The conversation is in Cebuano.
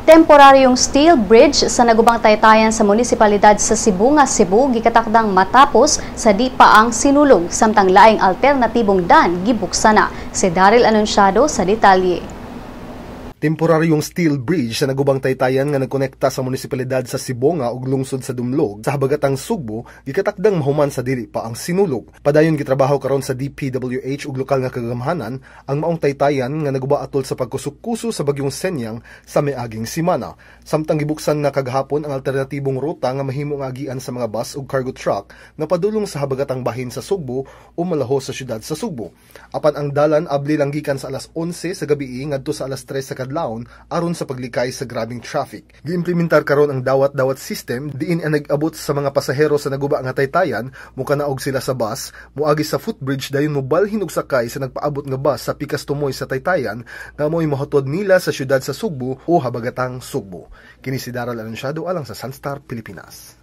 Temporaryong steel bridge sa nagubang taytayan sa munisipalidad sa Sibonga, Cebu gikatakdang matapos sa di pa ang Sinulog, samtang laing alternatibong dan gibuksan na. Si Daryl Anunciado sa detalye. Temporaryong steel bridge sa nagubang taytayan nga nagkonekta sa munisipalidad sa Sibonga ug lungsod sa Dumlog sa habagatang Sugbo gikatakdang mahuman sa dili pa ang Sinulog. Padayon gitrabaho karon sa DPWH ug lokal nga kagamhanan ang maong taytayan nga naguba atol sa pagkusok-kuso sa bagyong Senyang sa miaging semana. Samtang gibuksan na kagahapon ang alternatibong ruta nga mahimo nga agian sa mga bus ug cargo truck nga padulong sa habagatang bahin sa Sugbo o Malaho sa syudad sa Sugbo. Apan ang dalan abli lang gikan sa alas 11 sa gabi ngadto sa alas 3 sa kadlawon aron sa paglikay sa grabing traffic. Giimplementar karon ang dawat-dawat system diin ang nag-abot sa mga pasahero sa naguba nga taytayan mukanaog sila sa bus, moagi sa footbridge, dayon mobalhin og sakay sa nagpaabot nga bus sa pikas tumoy sa taytayan nga mo'y mohatod nila sa syudad sa Sugbo o habagatang Sugbo. Kini si Daral Anunciado alang sa Sunstar Pilipinas.